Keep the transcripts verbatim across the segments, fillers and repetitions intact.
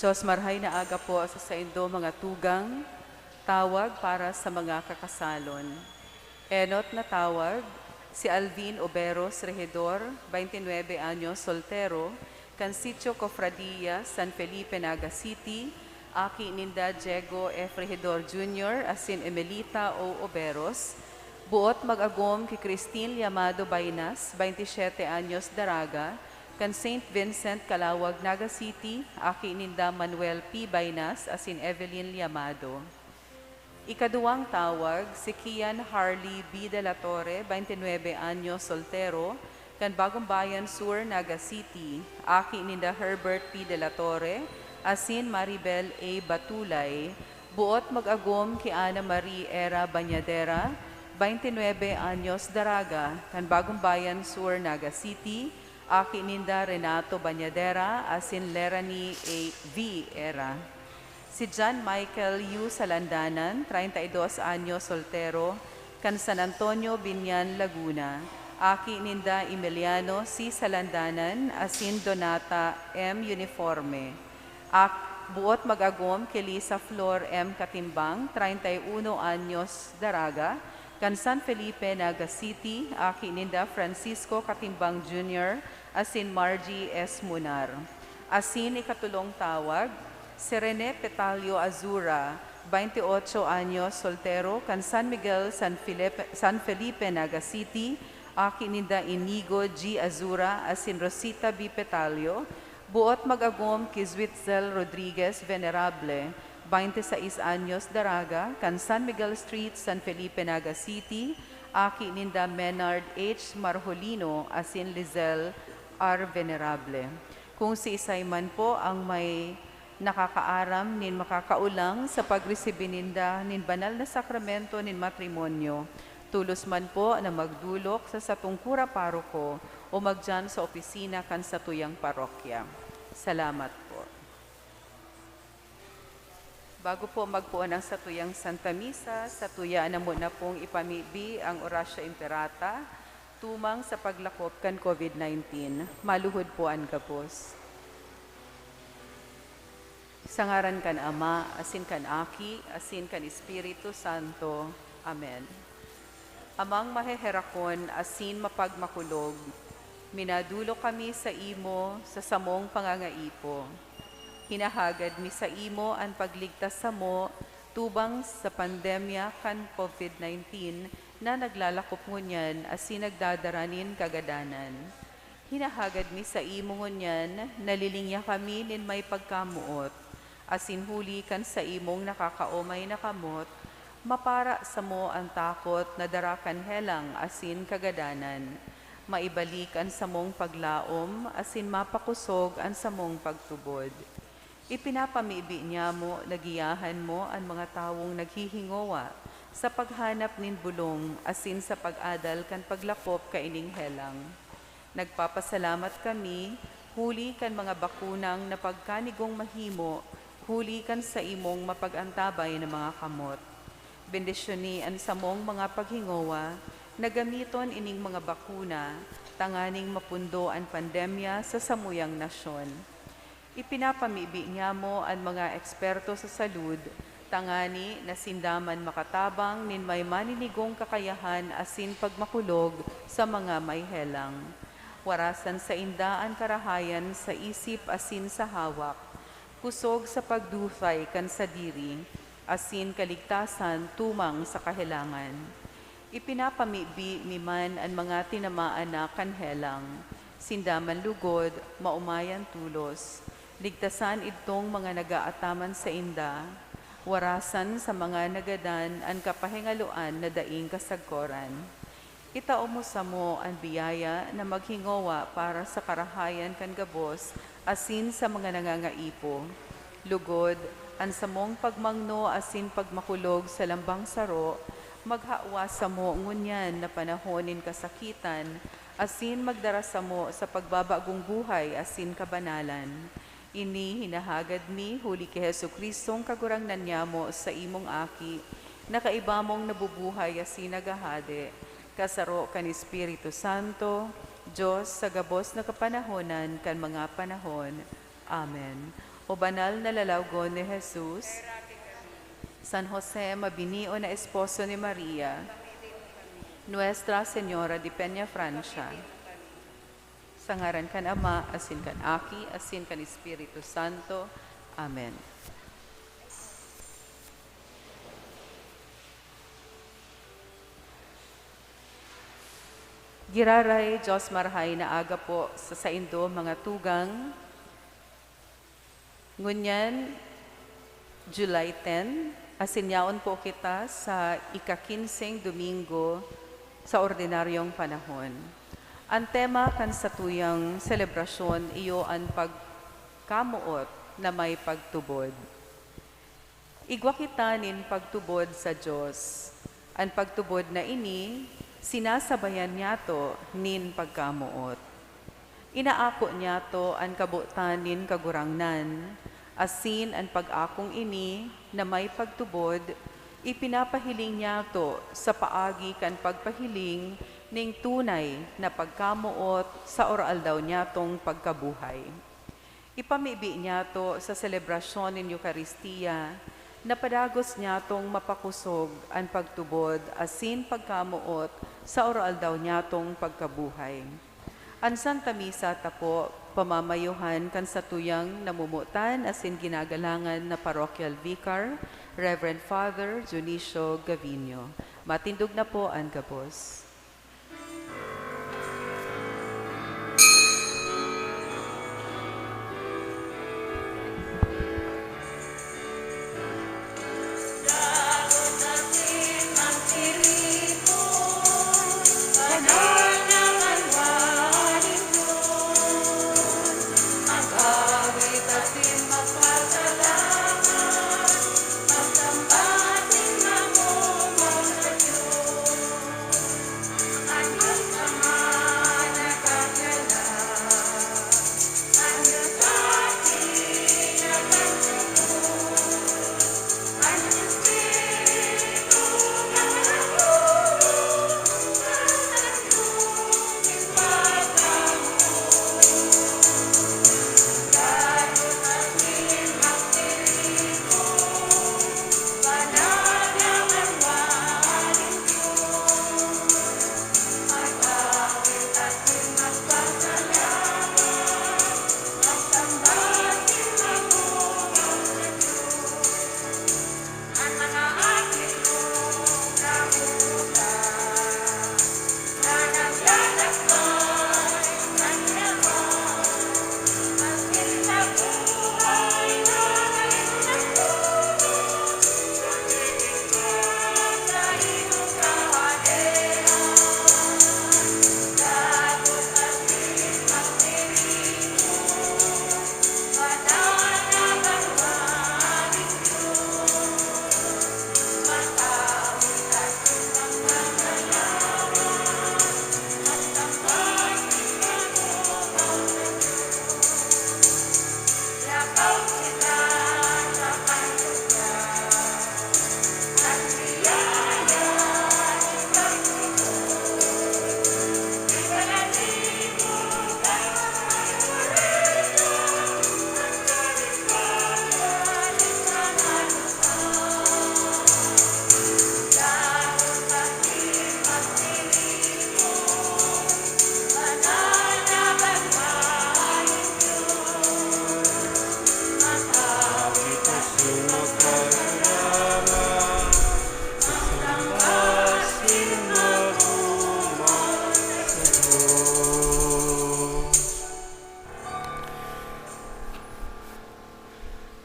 Diyos, marhay na aga po sa saindo mga tugang, tawag para sa mga kakasalon. Enot na tawag, si Alvin Oberos Regidor, twenty-nine anyos, soltero, kan Sitio Cofradia, San Felipe, Naga City, aki ninda Diego F. Regidor Junior asin Emelita O. Oberos, buot mag-agom ki Christine Llamado Bainas, twenty-siete anyos, daraga, kan Saint Vincent, Calauag, Naga City, aki ninda Manuel P. Bainas asin Evelyn Llamado. Ikaduwang tawag, si Kian Harley B. de la Torre, twenty-nine anyos, soltero, kan Bagong Bayan Sur, Naga City, aki ninda Herbert P. de la Torre asin Maribel A. Batulay, buot mag-agom ki Ana Marie Era Bañadera, twenty-nine anyos, daraga, kan Bagong Bayan Sur, Naga City, aki ninda Renato Bañadera asin Lerani A. V. Era. Si John Michael Yu Salandanan, treinta y dos anyos, soltero, kan San Antonio, Biñan, Laguna, aki ninda Emiliano C. Salandanan asin Donata M. Uniforme. Ak-, buot mag-agom ki Lisa Flor M. Katimbang, treinta y uno anyos, daraga, kan San Felipe, Naga City, aki ninda Francisco Katimbang Junior asin Margie S. Munar. Asin ikatulong tawag, si Rene Petalio Azura, twenty-ocho anyos, soltero, kan San Miguel, San Felipe, San Felipe, Naga City, aki ninda Inigo G. Azura asin Rosita B. Petalio, buot mag-agom ki Zwitzel Rodriguez Venerable, twenty-seis anyos, daraga, kan San Miguel Street, San Felipe, Naga City, aki ninda Menard H. Marholino asin Lizelle R. Venerable. Kung siisay man po ang may nakakaaram nin makakaolang sa pagresibi ninda nin banal na sakramento nin matrimonyo, tolos man po na magdolok sa satong kura paroko o magdiyan sa opisina kan satuyang parokya. Salamat po. Bago po magpoon ang satuyang Santa Misa, satuya na muna pong ipamibi ang Oratio Imperata tumang sa paglakop kan COVID nineteen. Maluhod po an gabos. Sa ngaran kan Ama, asin kan Aki, asin kan Espiritu Santo. Amen. Amang maheherakon asin mapagmakulog, minadolok kami saimo sa samong pangangaipo. Hinahagad mi saimo an pagligtas samo tubang sa pandemya kan COVID nineteen na naglalakop ngunyan asin nagdadara nin kagadanan. Hinahagad mi saimo ngunyan, nalilinya kami nin may pagkamoot, asin huli kan saimong nakakaomay na kamot, mapara samo an takot na dara kan helang asin kagadanan. Maibalik an samong paglaom asin mapakosog an samong pagtubod. Ipinapamibi niyamo na giyahan mo an mga tawong naghihingowa sa paghanap nin bolong asin sa pag-adal kan paglakop kaining helang. Nagpapasalamat kami huli kan mga bakunang napagkanigong mahimo huli kan saimong mapag-antabay na mga kamot. Bendisyoni an samong mga paghingowa na gamiton ining mga bakuna tanganing mapundo an pandemya sa samuyang nasyon. Ipinapamibi niyamo an mga eksperto sa salud, tangani na sinda man makatabang nin may maninigong kakayahan asin pagmakulog sa mga may helang. Warasan sainda an karahayan sa isip asin sa hawak, kusog sa pagdusay kan sadiri, asin kaligtasan tumang sa kahelangan. Ipinapamibi mi man an mga tinamaan na kan helang, Sinda man lugod, maomayan tolos. Ligtasan idtong mga nagaataman sainda, warasan sa mga nagadan an kapahingaloan na daing kasagkoran. Itao mo samo an biyaya na maghingowa para sa karahayan kan gabos asin sa mga nangangaipo. Lugod, an samong pagmangno asin pagmakulog sa lambang saro, maghawa samo ngunyan na panahon nin kasakitan, asin magdara samo sa pagbabagong buhay asin kabanalan. Ini hinahagad mi huli ki Jesu-Cristong Kagurangnan nyamo sa imong Aki, na kaiba mong nabubuhay asin naghahade, kasaro kan Espiritu Santo, Dios sa gabos na kapanahonan kan mga panahon. Amen. O banal na lalawgon ni Jesus, San Jose, mabinio na esposo ni Maria, Nuestra Señora de Peñafrancia, sa ngaran kan Ama, asin kan Aki, asin kan Espiritu Santo. Amen. Giraray, Dios Marahay na Aga po sa saindo, mga tugang. Ngunyan, July ten, asin yaon po kita sa ika-kinseng Domingo sa ordinaryong panahon. An tema kan satuyang selebrasyon iyo an pagkamoot na may pagtubod. Igwa kita nin pagtubod sa Dios. An pagtubod na ini, sinasabayan niyato nin pagkamoot. Inaako niyato an kabotan nin Kagurangnan, asin an pag-akong ini na may pagtubod, ipinapahiling niyato sa paagi kan pagpahiling nin tunay na pagkamoot sa aroaldaw niyatong pagkabuhay. Ipamibi niyato sa selebrasyon nin Eukaristia na padagos niyatong mapakosog an pagtubod asin pagkamoot sa aroaldaw niyatong pagkabuhay. An Santa Misa ta po, pamamayuhan kan satuyang namomotan asin ginagalangan na Parochial Vicar, Reverend Father Dionisio Gavino. Matindog na po an gabos.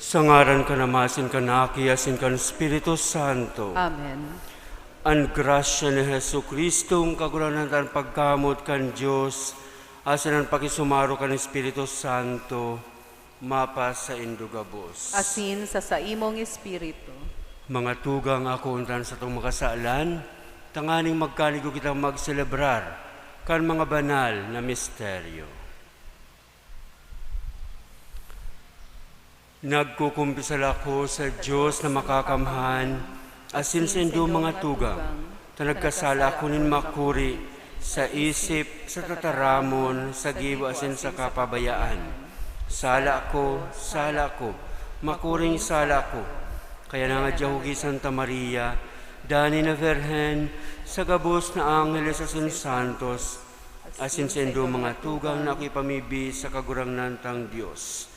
Sa ngaran kan Ama, asin kan Aki, asin kan Espiritu Santo. Amen. An grasya ni Jesu-Cristong Kagurangnan, an pagkamoot kan Dios, asin an pakisumaro kan Espiritu Santo, mapasaindo gabos. Asin sa saimong espiritu. Mga tugang, akoon ta an satong makasalan, tanganing magkanigo kitang magselebrar kan mga banal na misteryo. Nagkukumpisal ako sa Dios na Makakamhan asin saindo mga tugang, ta nagkasala ako nin makuri sa isip, sa tataramon, sa gibo asin sa kapabayaan. Sala ko, sala ko, makuring sala ko. Kaya nangadya ako ki Santa Maria, danay na Birhen, sa gabos na angheles asin santos, asin saindo mga tugang na ako ipamibi sa Kagurangnan tang Dios.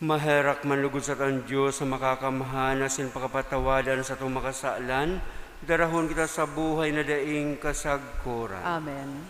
Maherak man lugod sa tan Dios na Makakamhan asin pakapatawadan satong makasalan, darahon kita sa buhay na daing kasagkoran. Amen.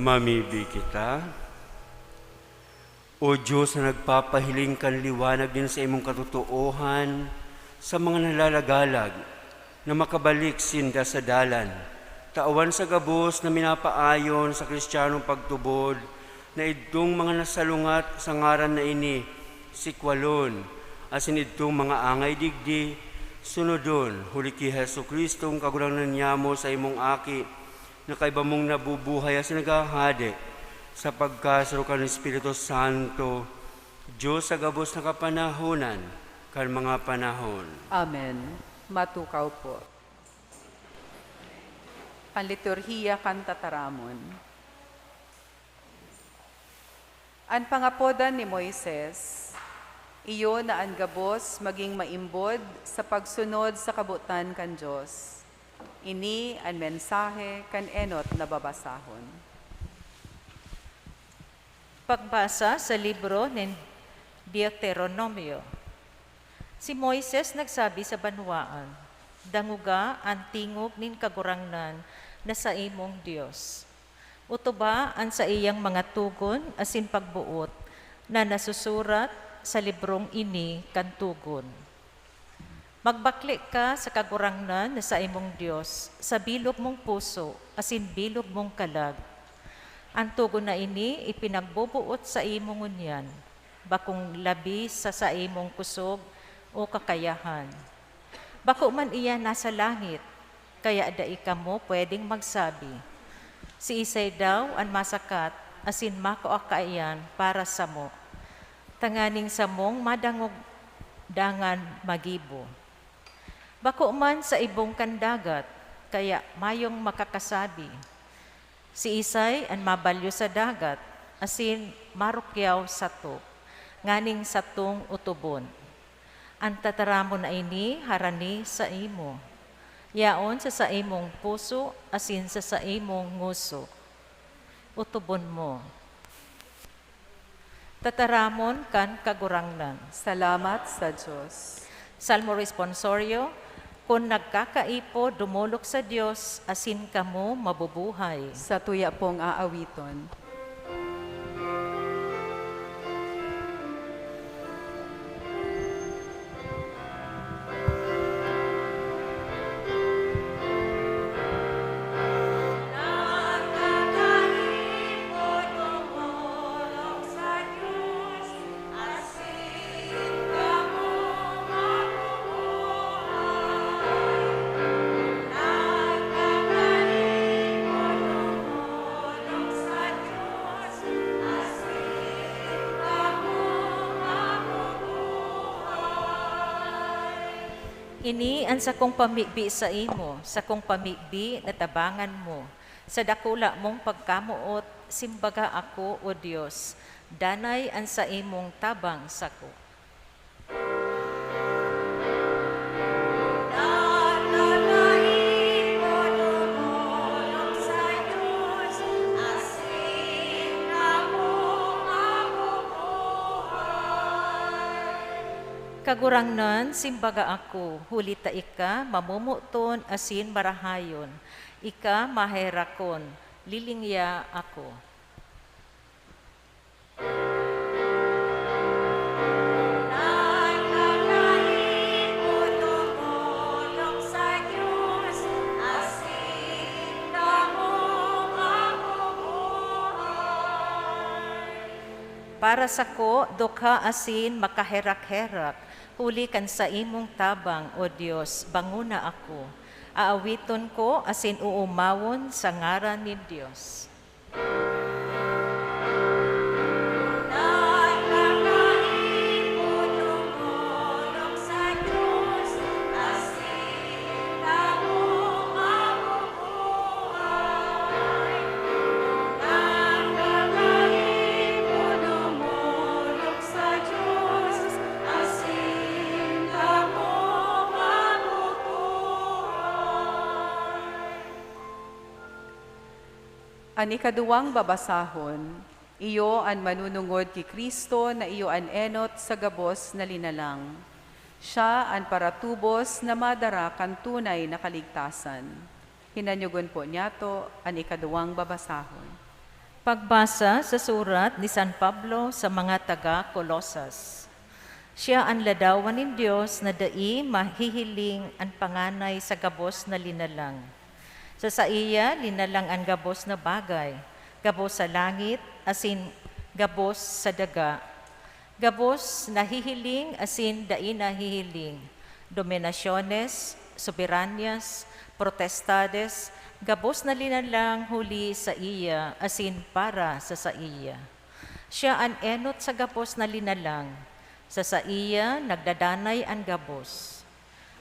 Mamibi kita. O Dios na nagpapahiling kan liwanag nin saimong katotoohan sa mga nalalagalag na makabalik sinda sa dalan, tawan sa gabos na minapaayon sa Cristianong pagtubod na idtong mga nasalungat sa ngaran na ini sikwalon, asin idtong mga angay digdi, sunodon, huli ki Jesu-Cristong Kagurangnan niyamo, saimong Aki, na kaiba mong nabubuhay asin naghahade sa pagkasaro kan Espiritu Santo, Diyos sa gabos na kapanahonan kan mga panahon. Amen. Matukaw po. An liturhiya kan tataramon. An pangapodan ni Moises, iyo na an gabos magin maimbod sa pagsunod sa kabotan kan Dios. Ini an mensahe kan enot na babasahon. Pagbasa sa libro nin Deuteronomio. Si Moises nagsabi sa banwaan, "Dangoga an tingog nin Kagurangnan na saimong Dios. Utuba an saiyang mga togon asin pagboot na nasusurat sa librong ini kan togon. Magbakle ka sa Kagurangnan na saimong Dios sa bilog mong puso asin bilog mong kalag. An togon na ini ipinagboboot saimo ngunyan, bakong labi sa saimong kusog o kakayahan. Bako man iyan nasa langit, kaya dai kamo pwedeng magsabi, 'Siisay daw an masakat asin makua kaiyan para samo, tanganing samong madangog dangan magibo?' Bako man sa ibong kan dagat, kaya mayong makakasabi, 'Siisay an mabalyo sa dagat asin marukyaw sato, nganing satong utubon?' An tataramon na ini harani saimo, yaon sa saimong puso asin sa saimong ngoso. Utubon mo. Tataramon kan Kagurangnan. Salamat sa Dios. Salmo Responsorio. Kun nagkakaipo, dumolok sa Dios, asin kamo mabubuhay. Satuya pong aawiton. Ini an sakong pamibi saimo, sakong pamibi na tabangan mo. Sa dakula mong pagkamoot, simbaga ako, O Dios, danay an saimong tabang sako. Kagurangnan, simbaga ako, huli ta ika mamomoton asin marahayon, ika maherakon, lilingya ako. Para sako, dukha asin makaherak-herak, huli kan saimong tabang, O Dios, bangona ako. Aawiton ko asin oomawon sa ngaran nin Dios. An ikaduwang babasahon, iyo an manunungod ki Cristo na iyo an enot sa gabos na linalang. Siya an paratubos na madara kan tunay na kaligtasan. Hinanyogon po niyato an ikaduwang babasahon. Pagbasa sa surat ni San Pablo sa mga taga Colosas. Siya an ladawan nin Dios na dai mahihiling an panganay sa gabos na linalang. Sa saiya linalang an gabos na bagay, gabos sa langit asin gabos sa daga, gabos nahihiling asin dai nahihiling, dominasyones, soberanyas, potestades, Gabos na linalang huli saiya asin para sa saiya. Siya an enot sa gabos na linalang. Sa saiya nagdadanay an gabos.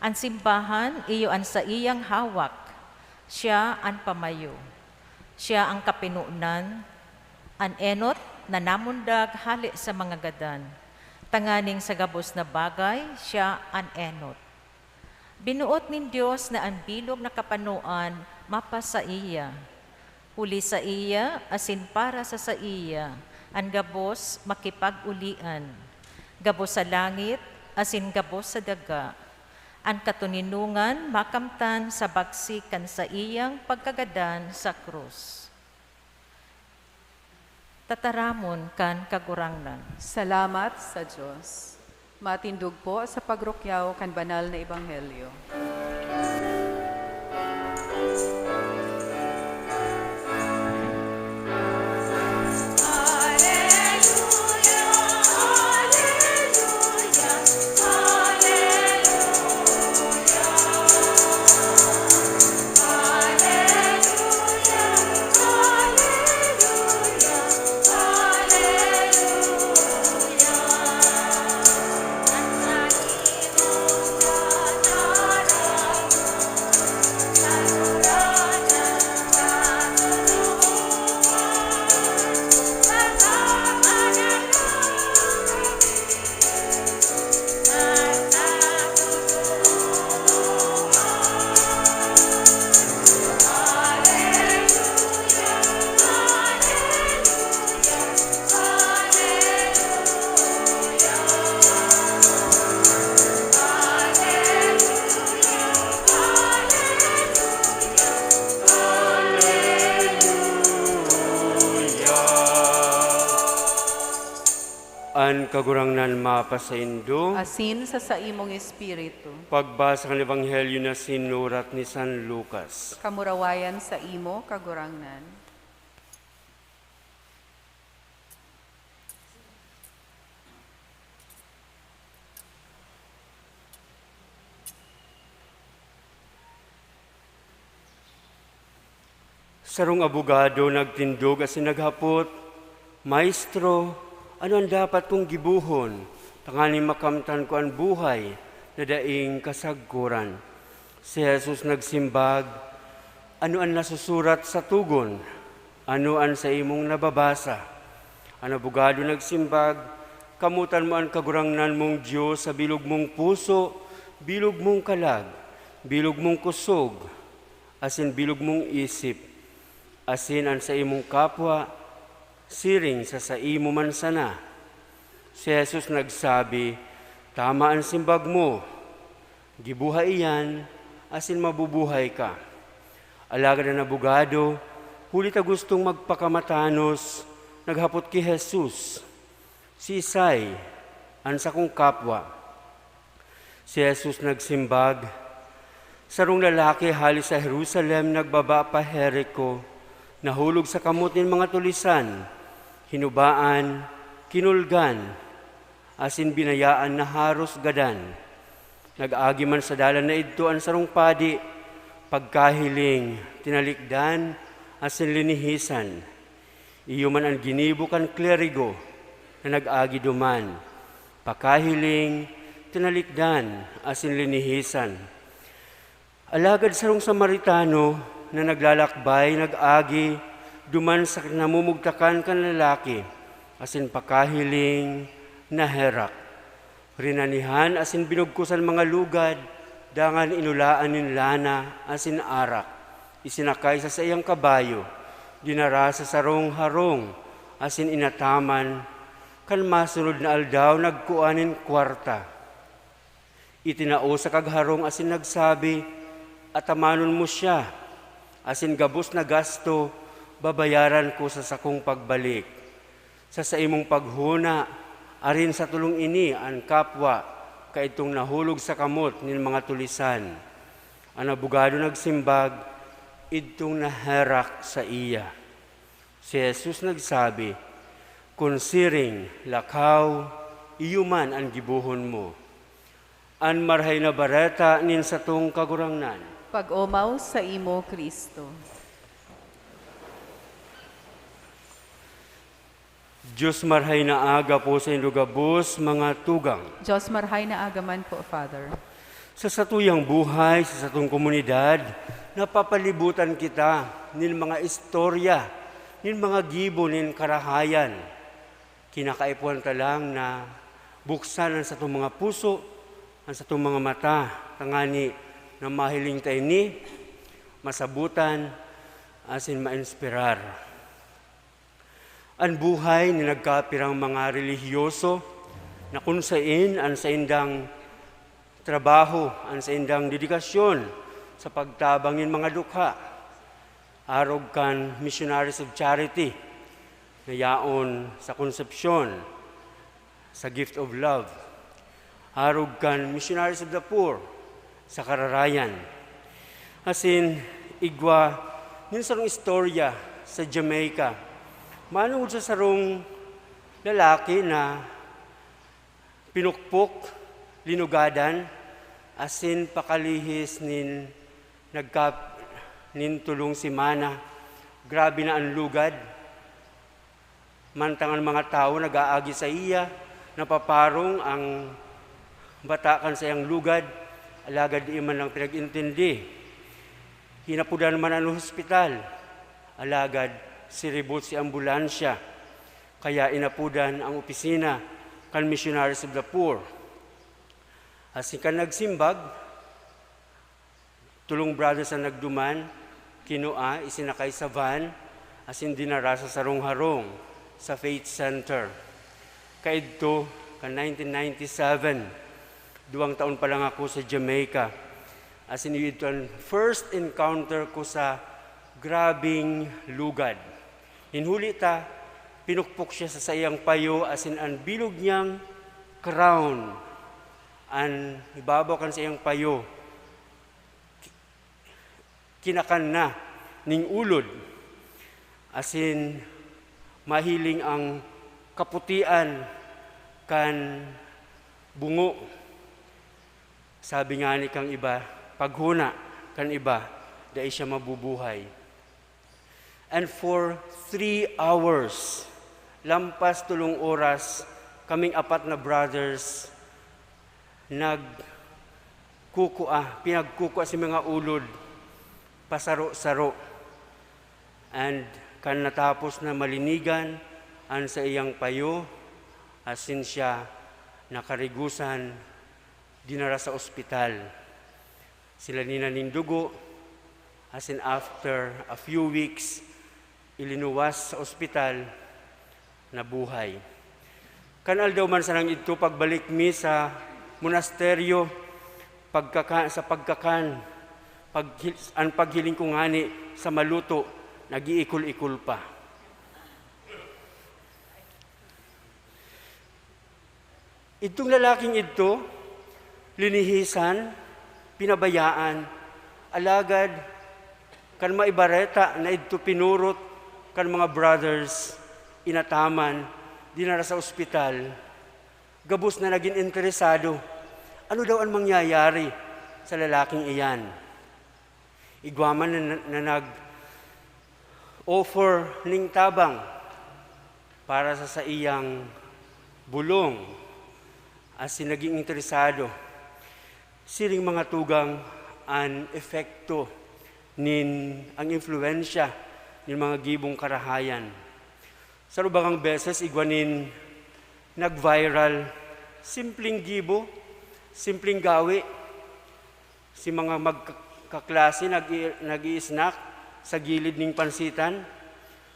An simbahan iyo an saiyang hawak. Siya an pamayo. Siya an kapinonan. An enot na namundag hale sa mga gadan, tanganing sa gabos na bagay siya an enot. Binuot nin Dios na an bilog na kapanoan mapasaiya. Huli saiya asin para sa saiya, an gabos makipag-olian, gabos sa langit asin gabos sa daga. An katoninongan makamtan sa bagsik kan saiyang pagkagadan sa krus. Tataramon kan Kagurangnan. Salamat sa Dios. Matindog po sa pagrukyaw kan banal na ebanghelyo. An Kagurangnan mapasaindo. Asin sa saimong espiritu. Pagbasa kan Ebanghelyo na sinurat ni San Lucas. Kamurawayan saimo, Kagurangnan. Sarong abogado nagtindog asin naghapot, "Maestro, ano an dapat kong gibohon tanganing makamtan ko an buhay na daing kasagkoran?" Si Jesus nagsimbag, "Ano an nasusurat sa togon? Ano an saimong nababasa?" An abogado nagsimbag, "Kamotan mo an Kagurangnan mong Dios sa bilog mong puso, bilog mong kalag, bilog mong kusog, asin bilog mong isip, asin an saimong kapwa siring sa saimo man sana." Si Jesus nagsabi, "Tama an simbag mo. Gibuha iyan, asin mabubuhay ka." Alagad an abogado, huli ta gustong magpakamatanos, naghapot ki Jesus, "Siisay an sakong kapwa?" Si Jesus nagsimbag, "Sarong lalaki hale sa Jerusalem nagbaba pa Jerico, nahulog sa kamot nin mga tulisan, hinubaan, kinulgan, asin binayaan na haros gadan. Nag-agi man sa dalan na idto an sarong padi, pagkahiling, tinalikdan, asin linihisan. Iyo man an ginibo kan klerigo na nag-agi duman, pakahiling, tinalikdan, asin linihisan. Alagad sarong Samaritano na naglalakbay nag-agi duman sa kinamumugtakan kan lalaki, asin pakahiling, naherak. Rinanihan asin binugkos an mga lugad, dangan inulaan nin lana asin arak. Isinakay sa saiyang kabayo, dinara sa sarong harong, asin inataman. Kan masunod na aldaw, nagkua nin kwarta. Itinao sa kagharong asin nagsabi, 'Atamanon mo siya, asin gabos na gasto babayaran ko sa sakong pagbalik.' Sa saimong paghona, arin sa tolong ini an kapwa kaidtong nahulog sa kamot nin mga tulisan." An abogado nagsimbag, "Idtong naherak saiya." Si Jesus nagsabi, "Kun siring, lakaw, iyo man an gibohon mo." An Marahay na Bareta nin satong Kagurangnan. Pag-omaw sa imo, Cristo. Dios, marhay na aga po sa indo gabos, mga tugang. Dios, marhay na aga man po, Father. Sa satuyang buhay, sa satong komunidad, napapalibutan kita nin mga istorya, nin mga gibo nin karahayan. Kinakaipuhan ta lang na buksan an satong mga puso, an satong mga mata, tangani na mahiling ta ini, masabutan, asin mainspirar. An buhay ni nagkapirang mga relihiyoso na kun sain an saindang trabaho, an saindang dedikasyon sa pagtabang nin mga dukha, arog kan Missionaries of Charity na yaon sa Concepcion, sa Gift of Love, arog kan Missionaries of the Poor sa Kararayan, asin igwa nin sarong istorya sa Jamaica manungod sa sarong lalaki na pinukpok, linugadan, asin pakalihis nin nagka-, nin tolong semana. Grabe na an lugad. Mantang an mga tawo nag-aagi saiya, napaparong an bata kan saiyang lugad, alagad dai man lang pinag-intindi. Hinapodan man an hospital, alagad siribot si ambulansya, kaya inapodan an opisina kan Missionaries of the Poor. Asin kan nagsimbag, tolong brothers an nagduman, kinua, isinakay sa van, asin dinara sa sarong harong sa Faith Center. Kaidto, kan nineteen ninety-seven, duwang taon pa lang ako sa Jamaica. Asin iyo idto an first encounter ko sa grabeng lugad. Nin huli ta, pinukpok siya sa saiyang payo asin an bilog niyang crown, an ibabaw kan saiyang payo, kinakan na nin ulod, asin mahiling an kaputian kan bungo. Sabi ngani kan iba, paghona kan iba, dai siya mabubuhay. And for three hours, lampas tolong oras, kaming apat na brothers nagkukua, pinagkukua si mga ulod, pasaro-saro. And kan natapos na malinigan an saiyang payo, asin siya nakarigusan dinara sa ospital. Sila ninan nin dugo, asin after a few weeks, ilinuwas sa ospital, nabuhay. Kan aldaw man sanang idto, pagbalik mi sa monasteryo, pagkaka-, sa pagkakan, pag-, an paghiling ko ngani sa maluto, nag-iikol-ikol pa. Idtong lalaking idto, linihisan, pinabayaan, alagad kan maibareta na idto pinorot kan mga brothers, inataman, dinara sa ospital, gabos na nagin interesado, ano daw an mangyayari sa lalaking iyan? Igwa man na, na nag-offer nin tabang para sa saiyang bulong, asin naging interesado. Siring, mga tugang, an epekto nin, an impluwensya nin mga gibong karahayan. Sa rubangang beses, igwa nin nag-viral, simpleng gibo, simpleng gawi. Si mga magkaklase nag-i-, nag-i-snack sa gilid nin pansitan.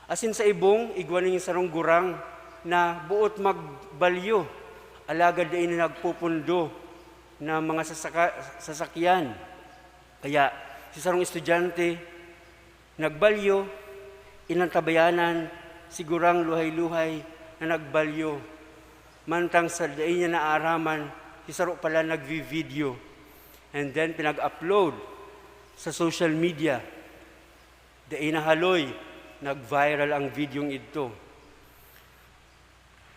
Asin sa ibong, igwa nin sarong gurang na boot magbalyo, alagad dai na nagpupundo na mga sasaka-, sasakyan. Kaya, si sarong estudyante, nagbalyo, inantabayanan si gurang luhay-luhay na nagbalyo. Mantang sa dai niya naaraman, si saro pala nagvi-video. And then pinag-upload sa social media. Dai nahaloy, nag-viral ang videong idto.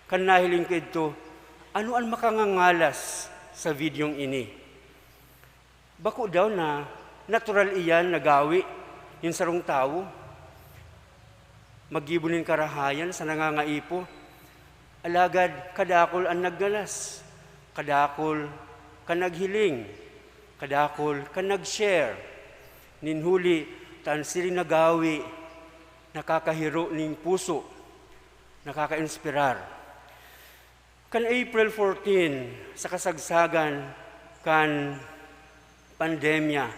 Kan nahiling ko idto, ano an makangangalas sa videong ini? Bako daw na Natural iyan na gawi nin sarong tawo. Maggibo nin karahayan sa nangangaipo. Alagad kadakul an nagngalas, kadakul kan naghiling, kadakul kan nag-share. Nin huli ta an siring na gawi nakakahiro nin puso, nakaka-inspirar. Kan April fourteen, sa kasagsagan kan pandemya,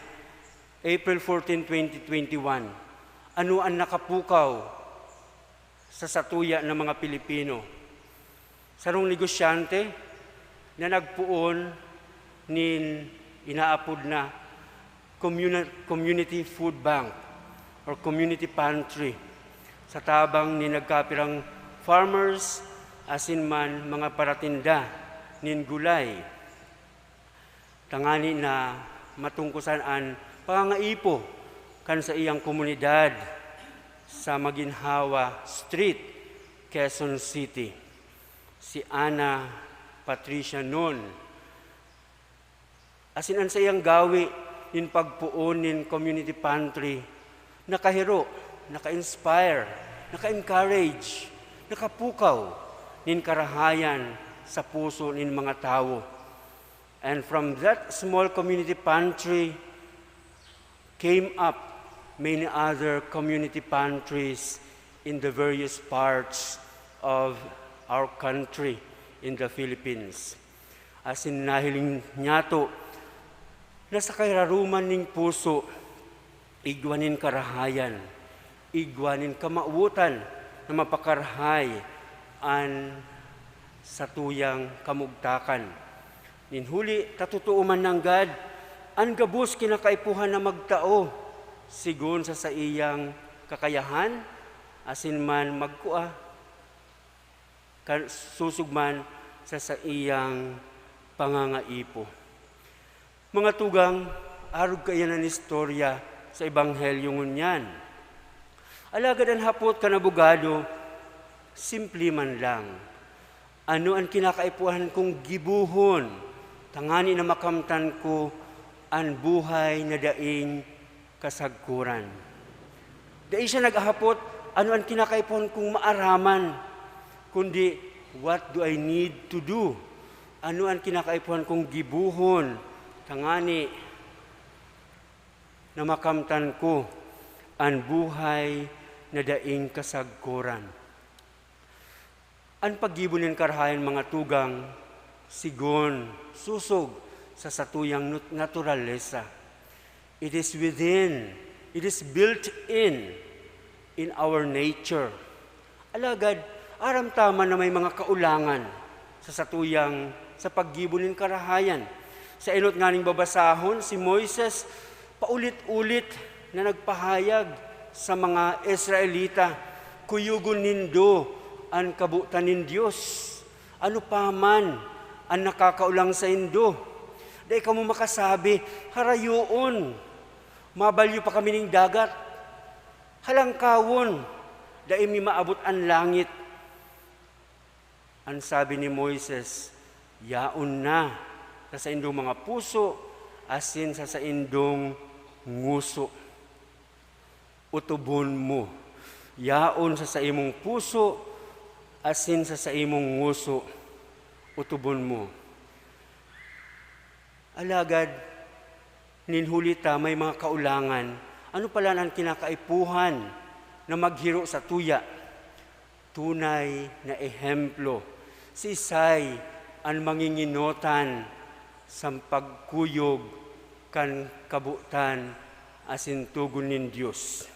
April fourteen, twenty twenty-one, ano an nakapukaw sa satuya na mga Pilipino? Sarong negosyante na nagpoon nin inaapod na communi-, community food bank or community pantry sa tabang nin nagkapirang farmers asin man mga paratinda nin gulay, tangani na matungkosan an pangangaipo kan saiyang komunidad sa Maginhawa Street, Quezon City. Si Ana Patricia Non, asin an saiyang gawi nin pagpoon nin community pantry nakahiro, naka-inspire, naka-encourage, nakapukaw nin karahayan sa puso nin mga tawo. And from that small community pantry came up many other community pantries in the various parts of our country, in the Philippines. Asin nahiling niyato na sa kararuman nin puso, igwa nin karahayan, igwa nin kamawotan na mapakarahay an satuyang kamugtakan. Nin huli ta totoo man nanggad an gabos kinakaipuhan na magtao sigon sa saiyang kakayahan asin man magkua kan susog man sa saiyang pangangaipo. Mga tugang, arog kaiyan an istorya sa Ebanghelyo ngunyan. Alagad an hapot kan abogado, simple man lang. Ano an kinakaipuhan kong gibohon tangani na makamtan ko an buhay na daing kasagkoran? Dai siya naghahapot, "Ano an kinakaipuhan kong maaraman?" Kundi, "What do I need to do?" Ano an kinakaipuhan kong gibohon tangani na makamtan ko an buhay na daing kasagkoran? An paggibo nin karahayan, mga tugang, sigon, sosog sa satuyang nut-, naturalesa. It is within, it is built in, in our nature. Alagad, aram ta man na may mga kaulangan sa satuyang, sa paggibo nin karahayan. Sa enot nganing babasahon, si Moises paulit-ulit na nagpahayag sa mga Israelita, "Kuyogon nindo an kabotan nin Dios. Ano pa man an nakakaulang saindo? Dai kamo makasabi, 'Harayoon, mabalyo pa kami ning dagat. Halangkawon, dai mi maabot an langit.'" An sabi ni Moises, "Yaon na sa saindong mga puso asin sa saindong ngoso. Otobon mo. Yaon sa saimong puso asin sa saimong ngoso. Otobon mo." Alagad, nin huli ta may mga kaulangan, ano palan an kinakaipuhan na maghiro satuya? Tunay na ehemplo, siisay an mangingenotan sa pagkuyog kan kabotan asin togon nin Dios?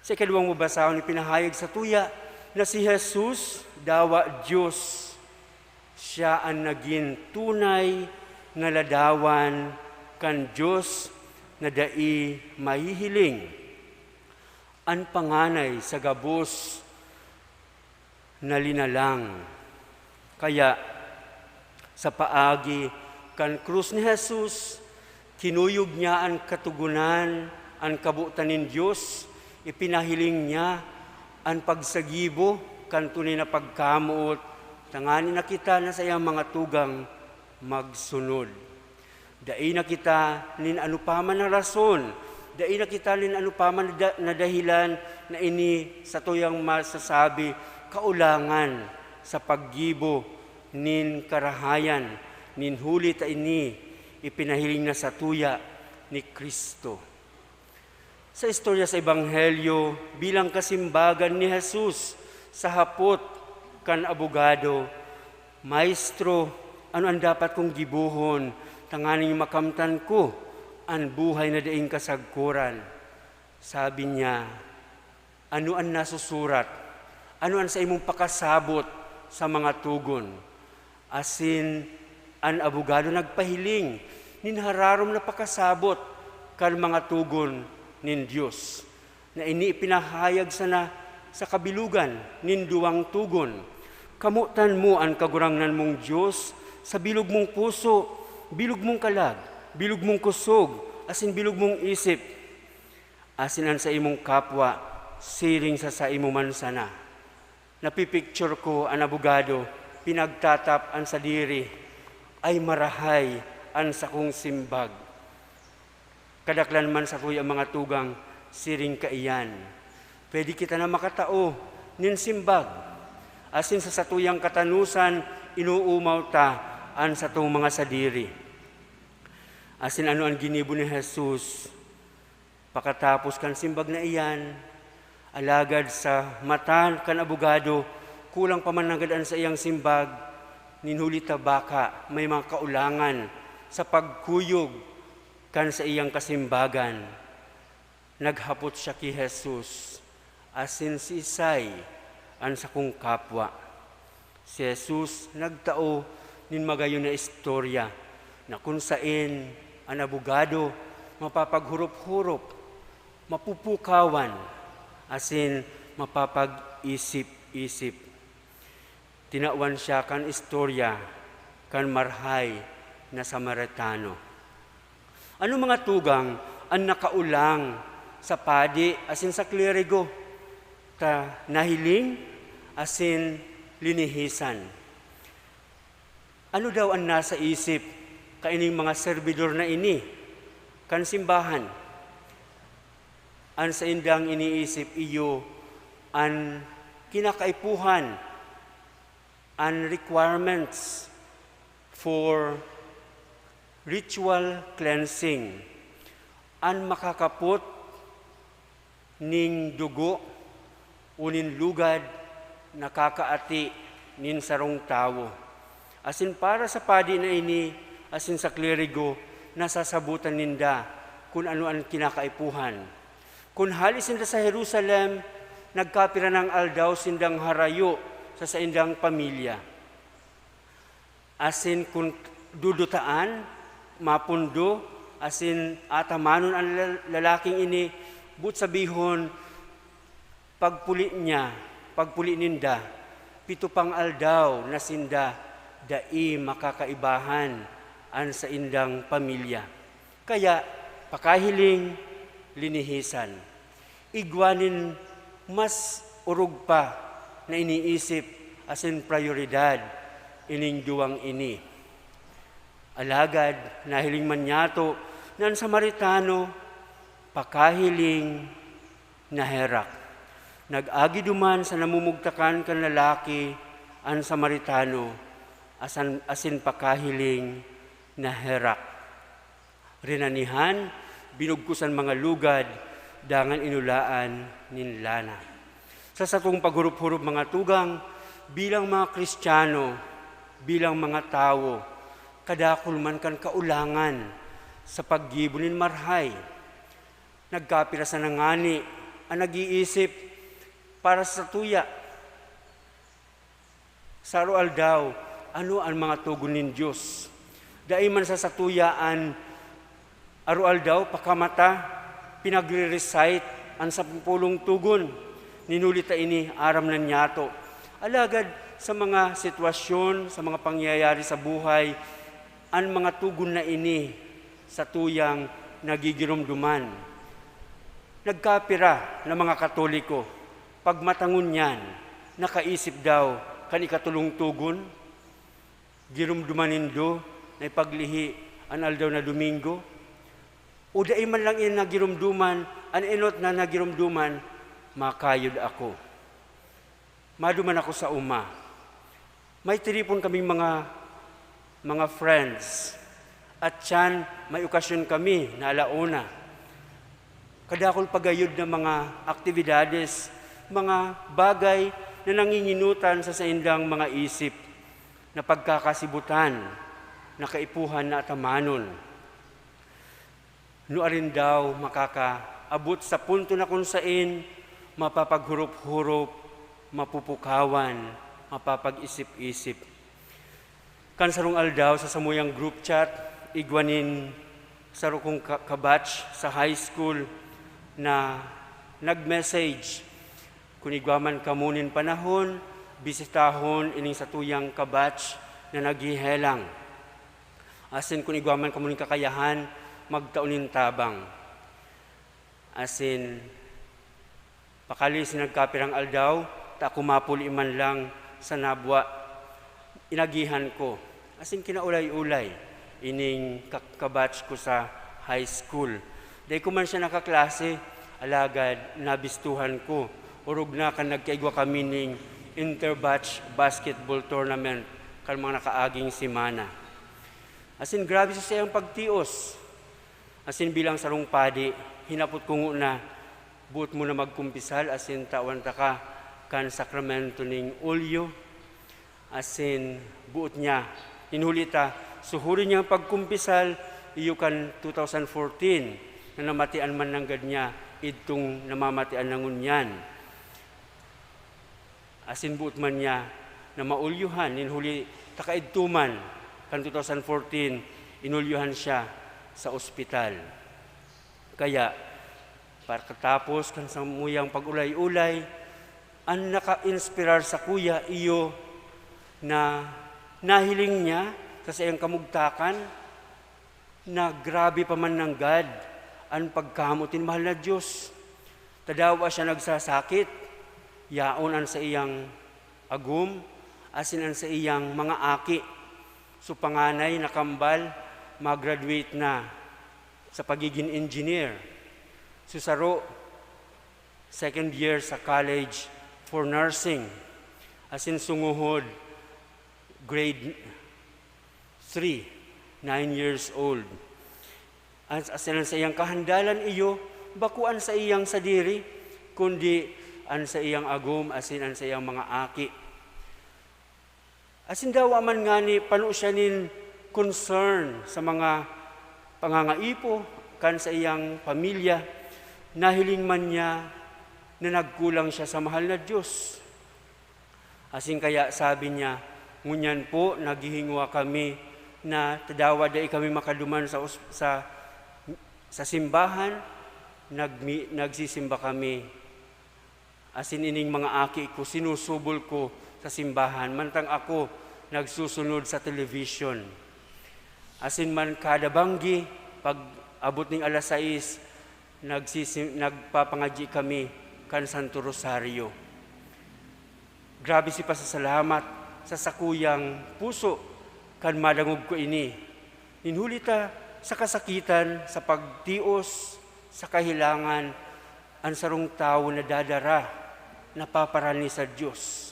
Sa ikaduwang babasahon, ipinahayag satuya na si Jesus, dawa Dios, siya an nagin tunay na ladawan kan Dios na dai mahihiling, an panganay sa gabos na linalang. Kaya, sa paagi kan krus ni Jesus, kinuyog niya an Katogonan, an kabotan nin Dios, ipinahiling niya an pagsagibo kan tunay na pagkamoot, tanganing kita na saiyang mga tugang magsunod. Dai na kita nin anopaman na rason, dai na kita nin anopaman na da-, na dahilan na ini satuyang masasabi kaulangan sa paggibo nin karahayan, nin huli ta ini ipinahiling na satuya ni Cristo. Sa istorya sa Ebanghelyo, bilang kasimbagan ni Jesus sa hapot kan abogado, "Maestro, ano an dapat kong gibohon tanganing makamtan ko an buhay na daing kasagkoran?" Sabi niya, "Ano an nasusurat? Ano an saimong pakasabot sa mga togon?" Asin an abogado nagpahiling nin hararom na pakasabot kan mga togon nin Dios, na ini ipinahayag sana sa kabilogan nin duwang togon, "Kamotan mo an Kagurangnan mong Dios sa bilog mong puso, bilog mong kalag, bilog mong kusog, asin bilog mong isip, asin an saimong kapwa siring sa saimo man sana." Napipicture ko an abogado, pinagtatap an sadiri, "Ay marahay an sakong simbag." Kadaklan man satuya mga tugang siring kaiyan. Pwede kita na makatao nin simbag, asin sa satuyang katanosan, inuumaw ta an satong mga sadiri. Asin ano an ginibo ni Jesus? Pakatapos kan simbag na iyan, alagad sa mata kan abogado, kulang pa man nanggad an saiyang simbag, nin huli ta baka may mga kaulangan sa pagkuyog kan saiyang kasimbagan. Naghapot siya ki Jesus, "Asin siisay an sakong kapwa?" Si Jesus nagtao nin magayon na istorya na kun saen an abogado mapapaghurop-hurop, mapupukawan, asin mapapag-isip-isip. Tinawan siya kan istorya kan marahay na Samaritano. Ano mga tugang an nakaulang sa padi asin sa kleriko ta nahiling asin linihisan? Ano daw an nasa isip kaining mga serbidor na ini kan simbahan? An saindang iniisip iyo an kinakaipuhan, an requirements for ritual cleansing, an makakapot nin dugo o nin lugad na kakaati nin sarong tawo. Asin para sa padi na ini asin sa kleriko, nasasabotan ninda kun ano an kinakaipuhan. Kun hale sinda sa Jerusalem, nagkapira nang aldaw sindang harayo sa saindang pamilya. Asin kun dudutaan, mapundo, asin atamanon an lal-, lalaking ini, boot sabihon, pagpuli niya, pagpuli ninda, pito pang aldaw na sinda dai makakaibahan an saindang pamilya. Kaya, pakahiling, linihisan. Igwa nin mas orog pa na iniisip asin prayoridad ining duwang ini. Alagad nahiling man niyato na an Samaritano pakahiling naherak. Nag-agi duman sa namumugtakan kan lalaki an Samaritano, asan, asin pakahiling naherak. Rinanihan, binugkos an mga lugad, dangan inulaan nin lana. Sa satong paghurup-hurup, mga tugang, bilang mga Kristiyano, bilang mga tawo, kadakul man kan kaulangan sa paggibo nin marahay. Nagkapira sana ngani an nag-iisip para sa satuya. Sa aroaldaw, ano an mga togon nin Dios? Dai man sa satuya an aroaldaw pakamata pinagre-recite an sampolong togon. Nin huli ta ini aram na niyato. Alagad sa mga sitwasyon, sa mga pangyayari sa buhay, an mga togon na ini satuyang nagigiromdoman. Nagkapira na mga Katoliko, pagmata ngunyan, nakaisip daw kan ikatolong togon? Giromdoman nindo na ipaglihi an aldaw na Domingo, o dai man lang iyan nagiromdoman, an enot na nagiromdoman, makayod ako. Maduman ako sa uma. May tiripon kaming mga, mga friends. At siyan, may okasyon kami na alauna. Kadakul pa gayod na mga aktibidades, mga bagay na nanginginutan sa saindang mga isip, na pagkakasibutan, na kaipuhan na atamanon. Nuarin daw makakaabot sa punto na kun saen mapapaghurop-hurop, mapupukawan, mapapag-isip-isip. Kan sarong aldaw sa samuyang group chat, igwa nin saro kong ka-, kabatch sa high school na nag-message, "Kun igwa man kamo nin panahon, bisitahon ining satuyang kabatch na naghehelang." Asin kun igwa man kamo nin kakayahan, magtao nin tabang. Asin, pakali si nagkapirang aldaw, ta ako mapuli man lang sa nabwa, inagihan ko. Asin kinaulay-ulay, ining ka-, kabatch ko sa high school. Dai ko man siya nakaklase, alagad nabistuhan ko. Orog na kan nagkaigwa kami ning inter-batch basketball tournament kan mga nakaaging semana. Asin grabe sa saiyang pagtios. Asin bilang sarong padi, hinapot ko ngona, "Boot mo na magkumpisal asin tawan taka kan sakramento nin olyo?" Asin boot niya. Nin huli ta, suhuri niyang pagkumpisal, iyo kan two thousand fourteen, na namatian man nanggad niya idtong namamatian na ngunyan. Asin boot man niya na maolyohan, nin huli ta kaidto man kan two thousand fourteen, inolyohan siya sa ospital. Kaya, pagkatapos kan samuyang pag-ulay-ulay, an naka-inspirar sakuya iyo na nahiling niya sa saiyang kamugtakan, na grabe pa man nanggad an pagkamoot nin mahal na Dios. Ta dawa siya nagsasakit, yaon an saiyang agom asin an saiyang mga aki. So, panganay na kambal, ma-graduate na sa pagigin engineer. So, saro, second year sa college for nursing. Asin sungohod, grade three, nine years old. An, asin an saiyang kahandalan iyo, bako an saiyang sadiri, kundi an saiyang agom asin an saiyang mga aki. Asin dawa man ngani pano siya nin concern sa mga pangangaipo kan saiyang pamilya, nahiling man niya na nagkulang siya sa mahal na Dios. Asin kaya sabi niya, "Ngunyan po, naghihingowa kami na ta dawa dai kami makaduman sa os-, sa, sa simbahan, nagmi-, nagsisimba kami. Asin ining mga aki ko, sinusubol ko sa simbahan, mantang ako nagsusunod sa television." Asin man kada banggi, pag abot ning alas sais, nagsisi-, nagpapangadyi kami kan Santo Rosario. Grabe si pasasalamat sa sakuyang puso kan madangog ko ini. Nin huli ta, sa kasakitan, sa pagtios, sa kahelangan, an sarong tawo nadadara, napaparani sa Dios.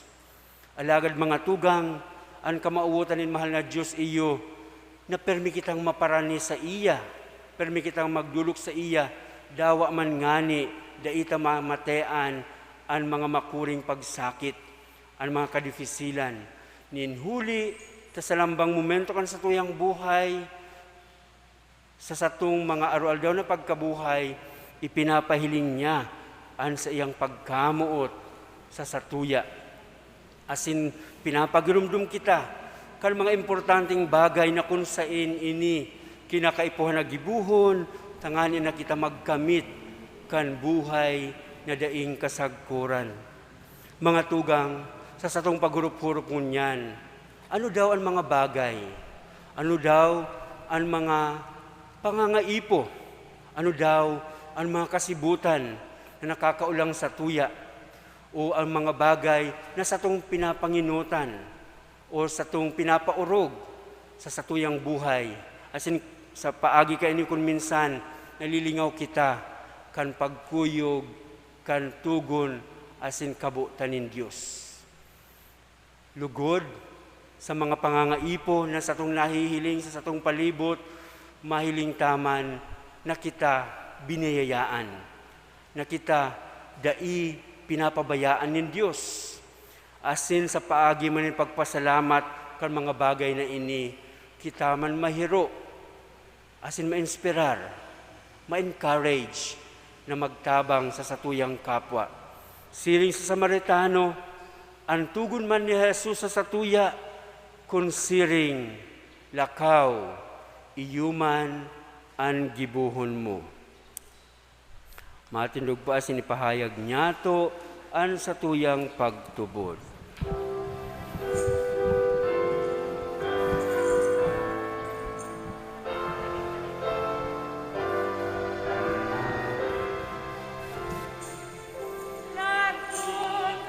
Alagad, mga tugang, an kamawotan nin mahal na Dios iyo, na permi kitang maparani saiya, permi kitang magdolok saiya, dawa man ngani dai ta mamatean an mga makuring pagsakit, an mga kadifisilan. Nin huli ta sa lambang momento kan satuyang buhay, sa satong mga aroaldaw na pagkabuhay, ipinapahiling niya an saiyang pagkamoot sa satuya. Asin pinapagiromdom kita kan mga importanteng bagay na kun saen ini kinakaipuhan na gibohon, tanganing na kita magkamit kan buhay na daing kasagkoran. Mga tugang, sa satong paghurop-hurop ngunyan, ano daw an mga bagay? Ano daw an mga pangangaipo? Ano daw an mga kasibutan na nakakaolang satuya? O ang mga bagay na satong pinapangenotan o satong pinapaorog sa satuyang buhay? Asin Sa paagi kaini kun minsan, nalilingaw kita kan pagkuyog kan togon asin kabotan nin Dios. Lugod, sa mga pangangaipo na satong nahihiling sa satong palibot, mahiling ta man na kita biniyayaan, na kita dai pinapabayaan nin Dios. Asin sa paagi man nin pagpasalamat kan mga bagay na ini, kita man mahiro asin mainspirar, ma-encourage na magtabang sa satuyang kapwa. Siring sa Samaritano, an togon man ni Jesus sa satuya, kun siring, "Lakaw, iyo man an gibohon mo." Matindog pa asin ipahayag niyato an satuyang pagtubod.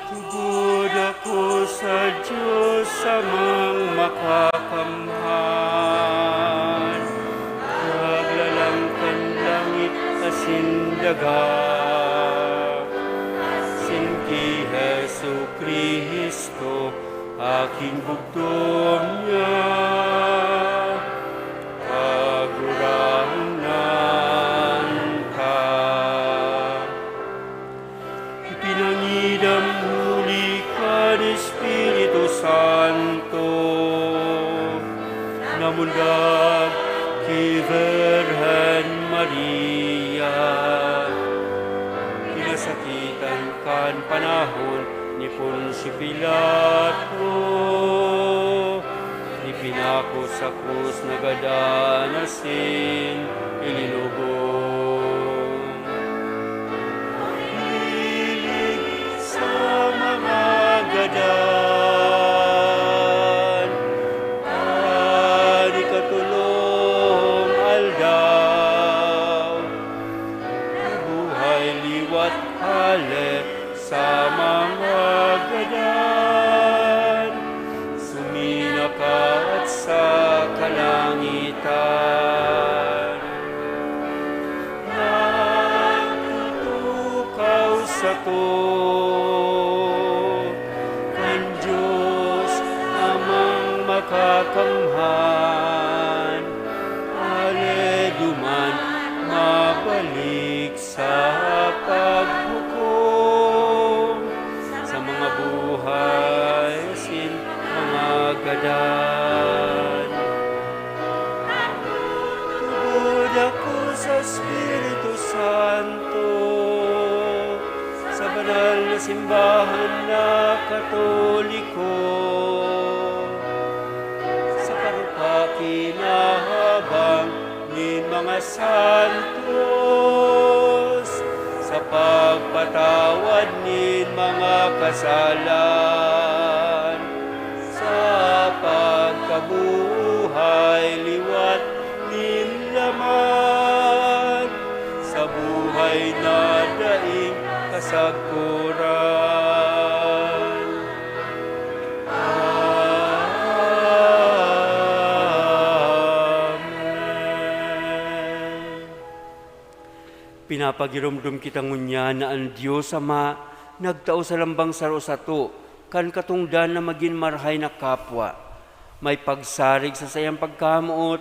Tubod ako sa Dios, Amang Makakamhan, Naglalang kan langit asin daga, asin ki Jesu-Cristo, aking bugtong niya, Kagurangnan ta. Ipinangidam huli kan Espiritu Santo, namundag ki Virgen Maria, kinasakitan kan panahon ni Poncio Pilato, ipinako sa krus, nagadan asin ilinubong. Hilig sa mga gadan, kan ikatolong aldaw, nabuhay liwat hale sa mga gadan, suminakat sa kalangitan. Nagtutukaw sato kan Dios Amang Makakamhan, ale duman mabalik sa paghukom sa mga buhay asin mga gadan. Tubod ako sa Espiritu Santo, sa banal na simbahan na Katoliko, sa pagpakinahabang nin mga santos, sa pagpatawad nin mga kasalan, sa pagkabuhay liwat nin laman, sa buhay na daing kasagkoran. Amen. Pinapagiromdom kita ngunyan na an Dios Ama nagtao sa lambang saro sato kan katongdan na magin marahay na kapwa. May pagsarig sa saiyang pagkamoot,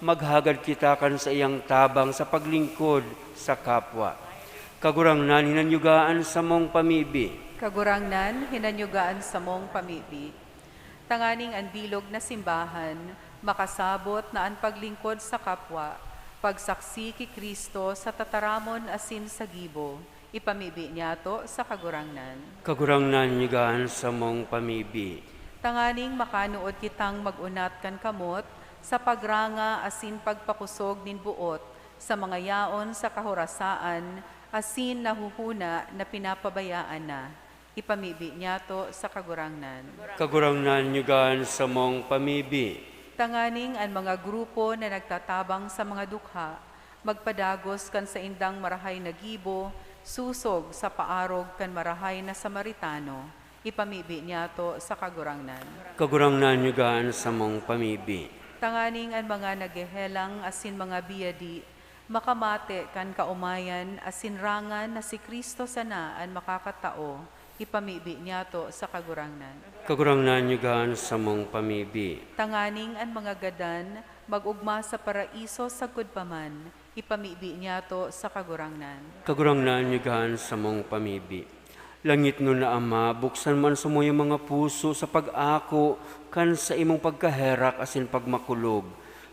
maghagad kita kan saiyang tabang sa paglingkod sa kapwa. Kagurangnan, hinanyuga an samong pamibi. Kagurangnan, hinanyuga an samong pamibi. Tanganing an bilog na simbahan makasabot na an paglingkod sa kapwa, pagsaksi ki Cristo sa tataramon asin sa gibo. Ipamibi niyato sa Kagurangnan. Kagurangnan, nyuga an samong pamibi. Tanganing makanood kitang mag-unat kan kamot sa pagranga asin pagpakosog nin boot sa mga yaon sa kahorasaan asin nahuhuna na pinapabayaan na. Ipamibi niyato sa Kagurangnan. Kagurangnan, nyuga an samong pamibi. Tanganing an mga grupo na nagtatabang sa mga dukha magpadagos kan saindang marahay na gibo sosog sa paarog kan marahay na Samaritano. Ipamibi niyato sa Kagurangnan. Kagurangnan, nyuga an samong pamibi. Tanganing an mga naghehelang asin mga biyadi makamate kan kaomayan asin rangan na si Cristo sana an makakatao, ipamibi niyato sa Kagurangnan. Kagurangnan, yugaan samong pamibi. Tanganing an mga gadan mag-ogma sa paraiso sagkod pa man, ipamibi niyato sa Kagurangnan. Kagurangnan, yugaan samong pamibi. Langitnon na Ama, buksan mo an samuyang mga puso sa pag-ako kan saimong pagkaherak asin pagmakulog.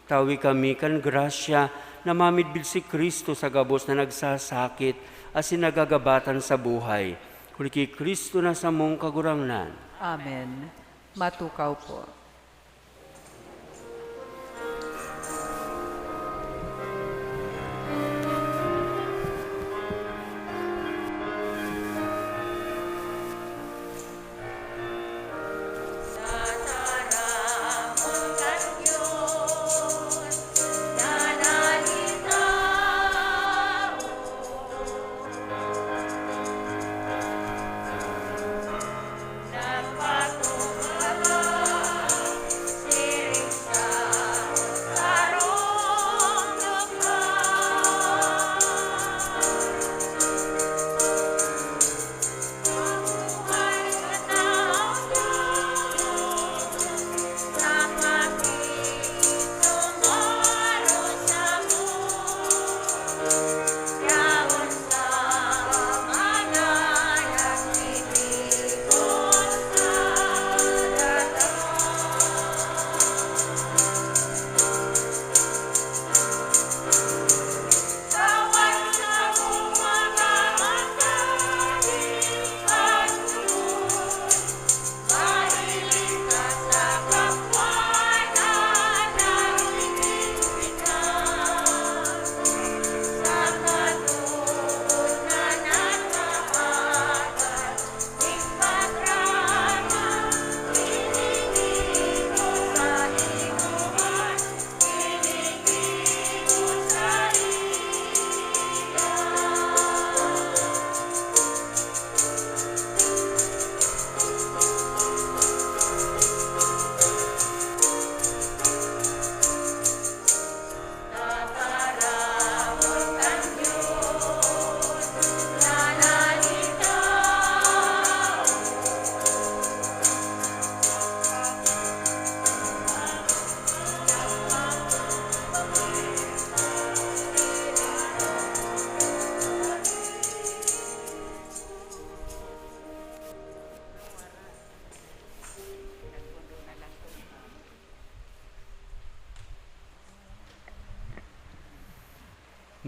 Tawi kami kan grasya na mamidbid si Cristo sa gabos na nagsasakit asin nagagabatan sa buhay. Huli ki Cristo na samong Kagurangnan. Amen. Matukaw po.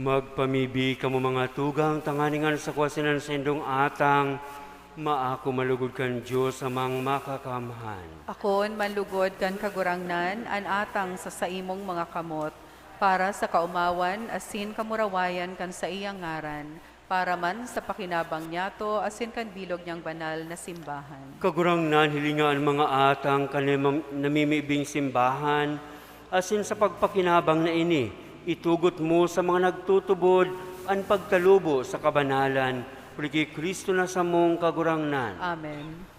Magpamibi kamo, mga tugang, tanganing an sakwa asin an saindong atang maako malugod kan Dios Amang Makakamhan. Akoon manlugod kan Kagurangnan an atang sa saimong mga kamot, para sa kaomawan asin kamurawayan kan saiyang ngaran, para man sa pakinabang niyato asin kan bilog niyang banal na simbahan. Kagurangnan, hilinga an mga atang kan namim-, namimibing simbahan, asin sa pagpakinabang na ini, itugot mo sa mga nagtutubod an pagtalubo sa kabanalan, huli ki Cristo na samong Kagurangnan. Amen.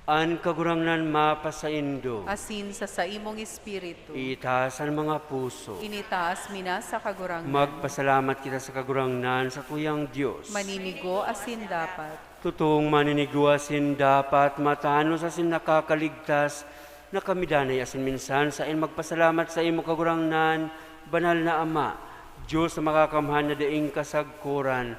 An Kagurangnan mapasaindo. Asin sa saimong espiritu. Iitaas an mga puso. Initaas mi na sa Kagurangnan. Magpasalamat kita sa Kagurangnan, satuyang Dios. Maninigo asin dapat. Totoong maninigo asin dapat, matanos asin nakakaligtas, na kami danay asin minsan saen magpasalamat saimo, Kagurangnan, Banal na Ama, Dios na makakamhan na daing kasagkoran,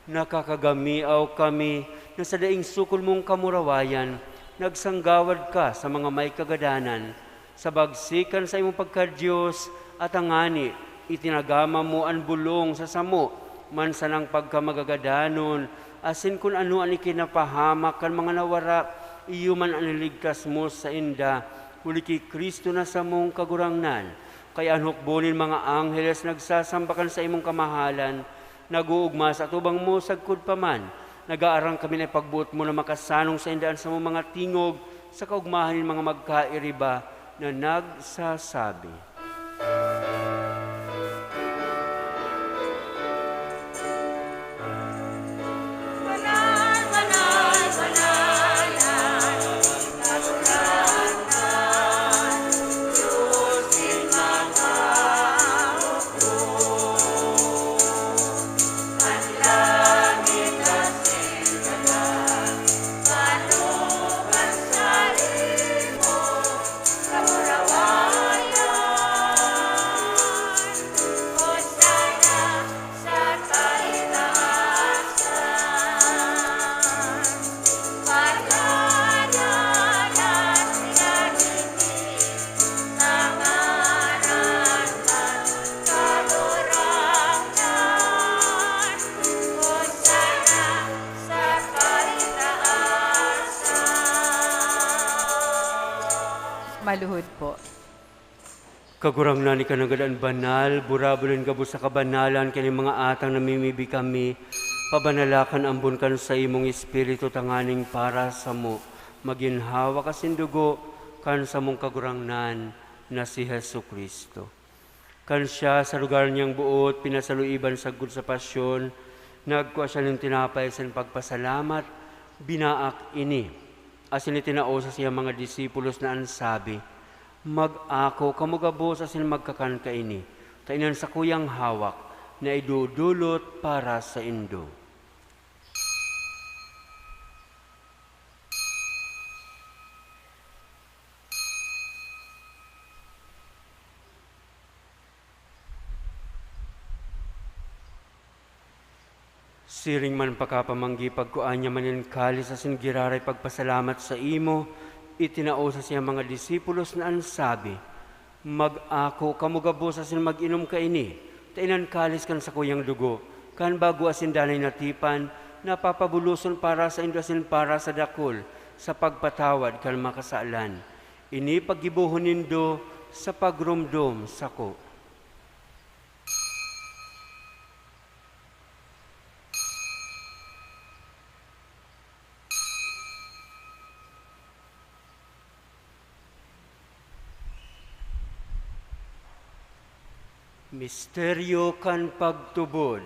nakakagamiaw kami na sa daing sukol mong kamurawayan, nagsanggawad ka sa mga may kagadanan. Sa bagsik kan saimong pagka-Dios, at tangani, itinagama mo an bolong sa samo man sanang pagkamagagadanon, asin kun ano an ikinapahamak kan mga nawara, iyo man an iligtas mo sainda, huli ki Cristo na samong Kagurangnan. Kaya an hukbo nin mga angheles nagsasamba kan saimong kamahalan, nag-oogma sa atubang mo sagkod pa man. Nag-aarang kami na ipagboot mo na makasanong sainda an samong mga tingog sa kaogmahan nin mga magkairiba na nagsasabi. Luhod po. Kagurangnan, ika nanggad an banal, burabod nin gabos sa kabanalan, kaya nin mga atang namimibi kami, pabanalakan ambon kan saimong Espiritu tanganing para samo magin hawak asin dugo kan samong Kagurangnan na si Jesu-Cristo. Kan siya, sa lugar niyang boot, pinasaluiban sagkod sa pasyon, nagkua siya nin tinapay asin pagpasalamat, binaak ini, asin itinao sa siyang mga disipulos na an sabi, "Mag-ako kamo gabos asin magkakan kaini, ta ini an sakuyang hawak na idodolot para saindo." Siring man pakapamanggi, pagkua niya man nin kalis asin giraray pagpasalamat saimo, itinao sa siyang mga disipulos na an sabi, "Mag-ako kamo gabos asin mag-inom kaini, ta ini an kalis kan sakuyang dugo, kan bago asin danay na tipan, na papabuloson para saindo asin para sa dakul, sa pagpatawad kan mga kasalan. Ini paggibohon nindo sa pagromdom sako." Misteryo kan pagtubod.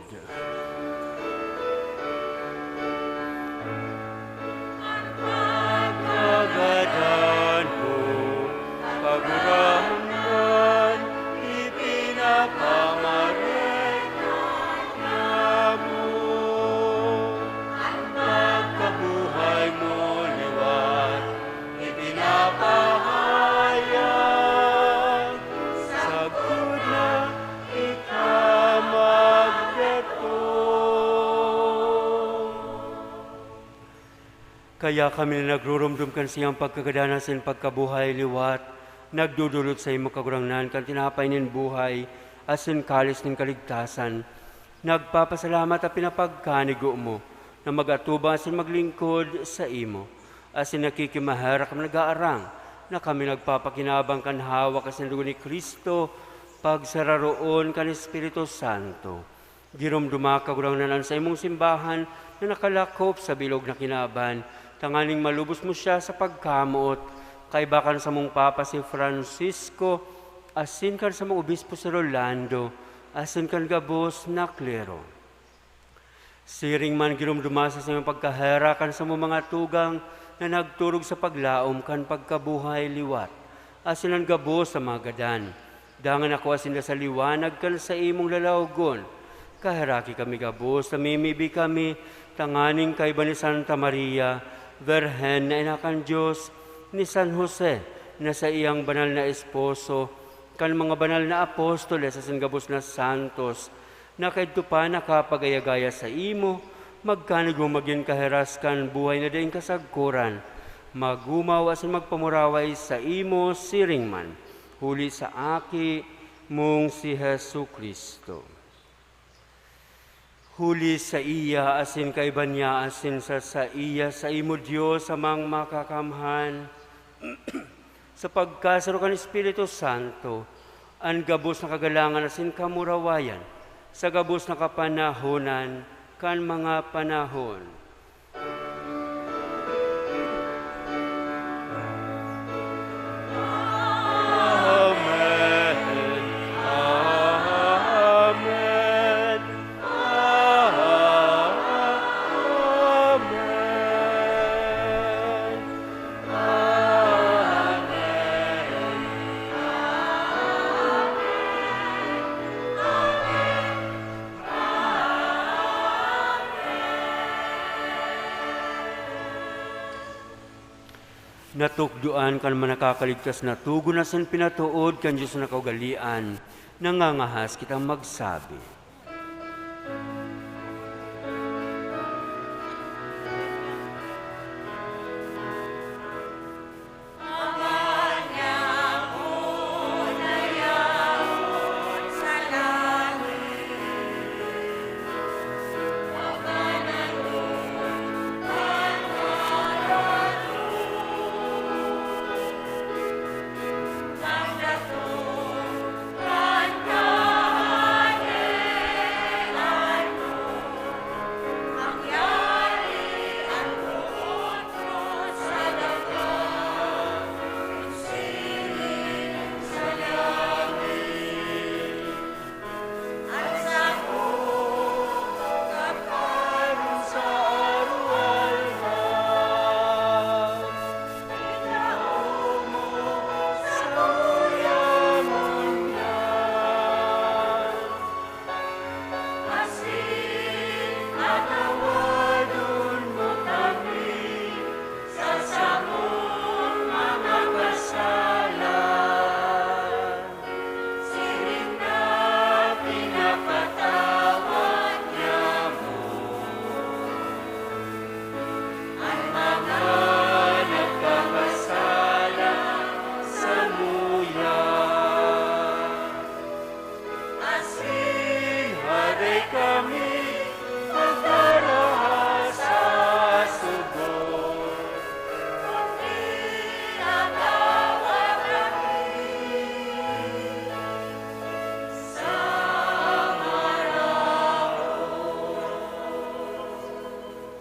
An pagkagadan mo, Kagurangnan, ipinapamaregnot namo. An pagkabuhay mo liwat ipinapahayag, sagkod na ika magdatong. Kaya kami na nagruromdom kan saiyang pagkagadan asin pagkabuhay liwat, nagdodolot saimo, Kagurangnan, kan tinapay nin buhay asin kalis nin kaligtasan. Nagpapasalamat ta pinapagkanigo mo na mag-atubang asin maglingkod saimo. Asin nakikimaherak kami, nag-aarang na kami nagpapakinabang kan hawak asin dugo ni Cristo, pagsararoon kan Espiritu Santo. Giromdoma, Kagurangnan, an saimong simbahan na nakalakop sa bilog na kinaban, tanganing malubos mo siya sa pagkamoot, kaiba kan samong Papa si Francisco, asin kan samong Obispo si Rolando, asin kan gabos na klero. Siring man, giromdoma sa samong pagkaherak an samong mga tugang na nagturog sa paglaom kan pagkabuhay liwat, asin an gabos sa mga gadan. Dangan akoa sinda sa liwanag kan saimong lalawgon. Kaheraki kami gabos, namimibi kami, tanganing kaiba ni Santa Maria, Birhen na ina kan Dios, ni San Jose, na saiyang banal na esposo, kan mga banal na apostoles asin gabos na santos, na kaidto pa nakapagaya-gaya saimo, magkanigo magin kaheras kan buhay na daing kasagkoran, magumaw asin magpamuraway saimo siring man, huli sa Aki mong si Jesu-Cristo. Huli saiya, asin kaiba niya, asin sa saiya, saimo, Dios Amang Makakamhan, sa pagkasaro kan Espiritu Santo, an gabos na kagalangan asin kamurawayan, sa gabos na kapanahonan kan mga panahon. Amen. Amen. Amen. Natukdoan kan Manakakaligtas na Togon asin pinatood kan Dios na kaugalean, nangangahas kitang magsabi.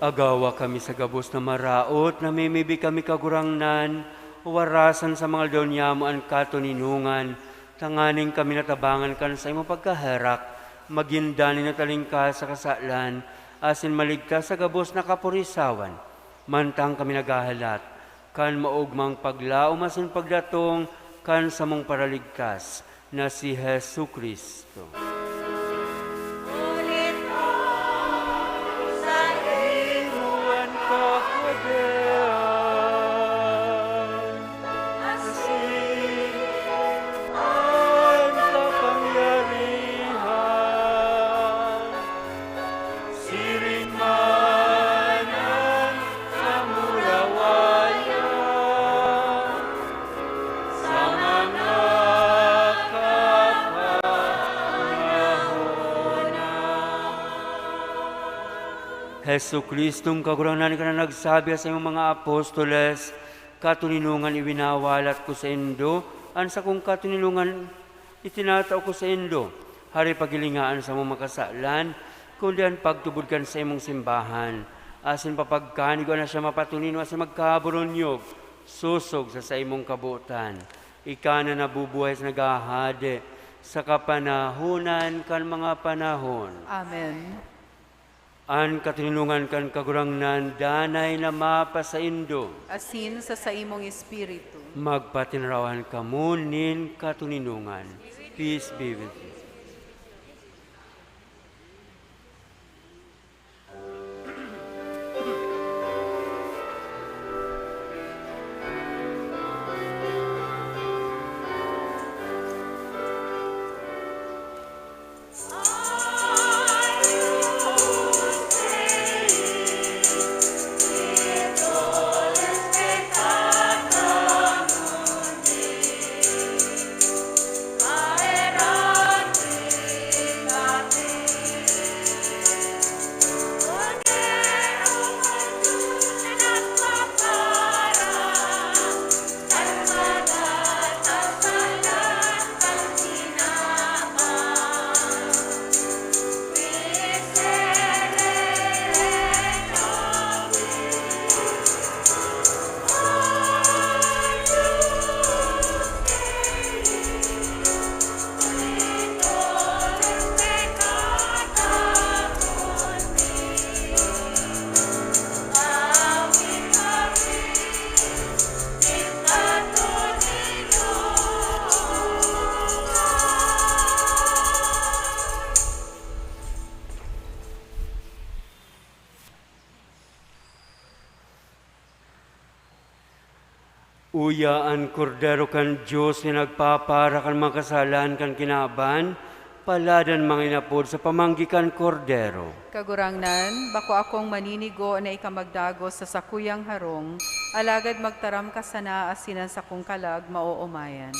Agawa kami sa gabos na maraot, namimibi kami, Kagurangnan, warasan sa mga aldaw niyamo an katoninongan, tanganing kami natabangan kan saimong pagkaherak, magin danay na talingkaha sa kasalan, asin maligtas sa gabos na kaporisawan. Mantang kami naghahalat kan maogmang paglaom asin pagdatong kan samong Paraligtas, na si Jesu-Cristo. Huli ta sa imo an kahadean, asin an kapangyarihan, siring man an kamurawayan sa mga kapanahon na. Jesu-Cristong Kagurangnan, ika na nagsabi sa imong mga apostoles, "Katoninongan iwinawalat ko saindo, an sakong katoninongan itinatao ko saindo." Hari, paghilinga an samong mga kasalan, kundi an pagtubod kan saimong simbahan, asin papagkanigoan na siya mapatonino asin magkaburunyog, sosog sa saimong kabotan. Ika na nabubuhay sa naghahade sa kapanahonan kan mga panahon. Amen. An katoninongan kan Kagurangnan danay na mapasaindo. Asin sa saimong espiritu. Magpatinarawan kamo nin katoninongan. Peace be with you. Uya an Kordero kan Dios na nagpapara kan mga kasalan kan kinaban. Palad an mga inapod sa pamanggi kan Kordero. Kagurangnan, bako akong maninigo na ika magdagos sa sakuyang harong, alagad magtaram ka sana asin an sakong kalag maoomayan.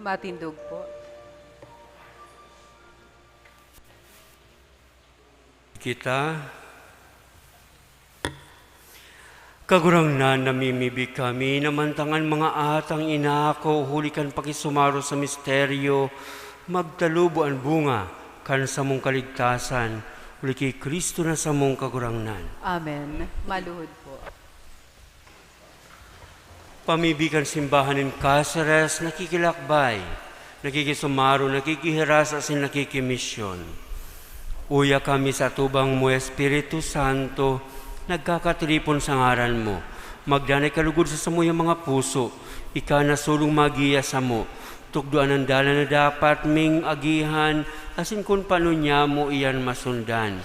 Matindog po. Kita. Kagurangnan, namimibi kami na mantang an mga atang inako huli kan pakisumaro sa misteryo, magtalubo an bunga kan samong kaligtasan, huli ki Cristo na samong Kagurangnan. Amen. Maluhod po. Pamibi kan simbahan nin Caceres, nakikilakbay, nakikisumaro, nakikihiras asin nakikimisyon. Uya kami sa atubang mo, Espiritu Santo, nagkakatiripon sa ngaran mo. Magdanay ka lugod sa samuyang mga puso, ika na solong magiya samo. Tukdoan an dalan na dapat ming agihan, asin kun paano niya mo iyan masundan.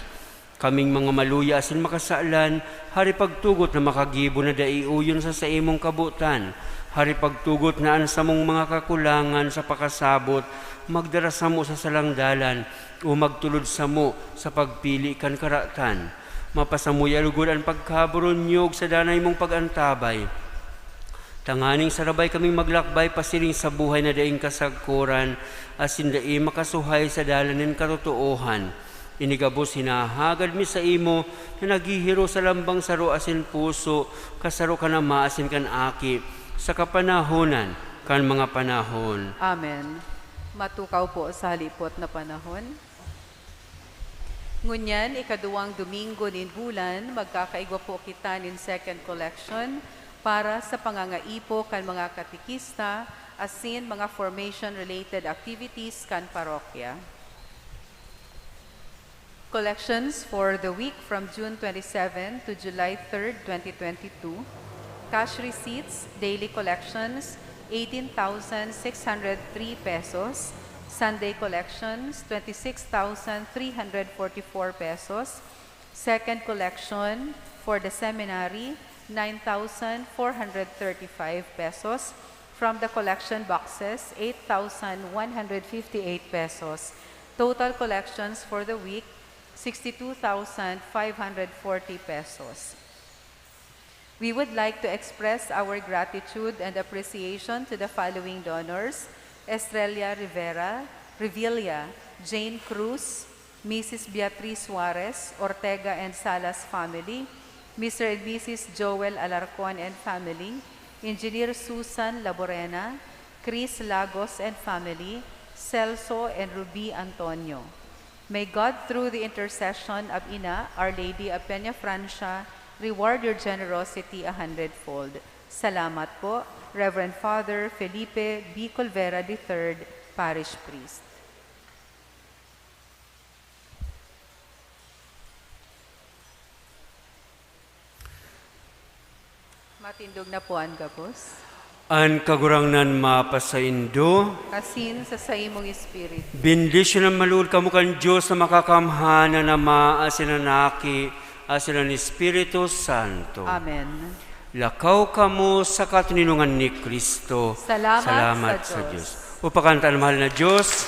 Kaming mga maluya asin makasalan, hari pagtugot na makagibo na dai uyon sa saimong kabotan. Hari pagtugot na an samong mga kakulangan sa pakasabot magdara samo sa salang dalan o magtulod samo sa pagpili kan karatan. Mapasamuya lugod an pagkaboronyog sa danay mong pag-antabay, tanganing sarabay kaming maglakbay pasiring sa buhay na daing kasagkoran asin dai makasuhay sa dalan nin katotoohan. Ini gabos hinahagad mi saimo na naghihiro sa lambang saro asin puso, kasaro kan Ama asin kan Aki, sa kapanahonan kan mga panahon. Amen. Matukaw po sa halipot na panahon. Ngunyan, ikaduwang Domingo nin bulan, magkakaigwa po kita nin second collection para sa pangangaipo kan mga katekista asin mga formation-related activities kan parokya. Collections for the week from June twenty-seven to July third, twenty twenty-two. Cash receipts, daily collections, eighteen thousand six hundred three pesos. Sunday collections, twenty-six thousand three hundred forty-four pesos. Second collection for the seminary, nine thousand four hundred thirty-five pesos. From the collection boxes, eight thousand one hundred fifty-eight pesos. Total collections for the week, sixty-two thousand five hundred forty pesos. We would like to express our gratitude and appreciation to the following donors: Estrella Rivera, Revilla, Jane Cruz, Missus Beatriz Suarez, Ortega and Salas family, Mister and Missus Joel Alarcon and family, Engineer Susan Laborena, Chris Lagos and family, Celso and Ruby Antonio. May God, through the intercession of Ina, Our Lady of Peña Francia, reward your generosity a hundredfold. Salamat po, Reverend Father Felipe B. Colvera the third, Parish Priest. Matindog na po an gabos. An Kagurangnan mapasaindo. Asin sa saimong espiritu. Bendisyonan man logod kamo kan Dios na Makakamhan, an Ama, asin an Aki, asin an Espiritu Santo. Amen. Lakaw kamo sa katoninongan ni Cristo. Salamat sa Dios. Upakan ta an mahal na Dios.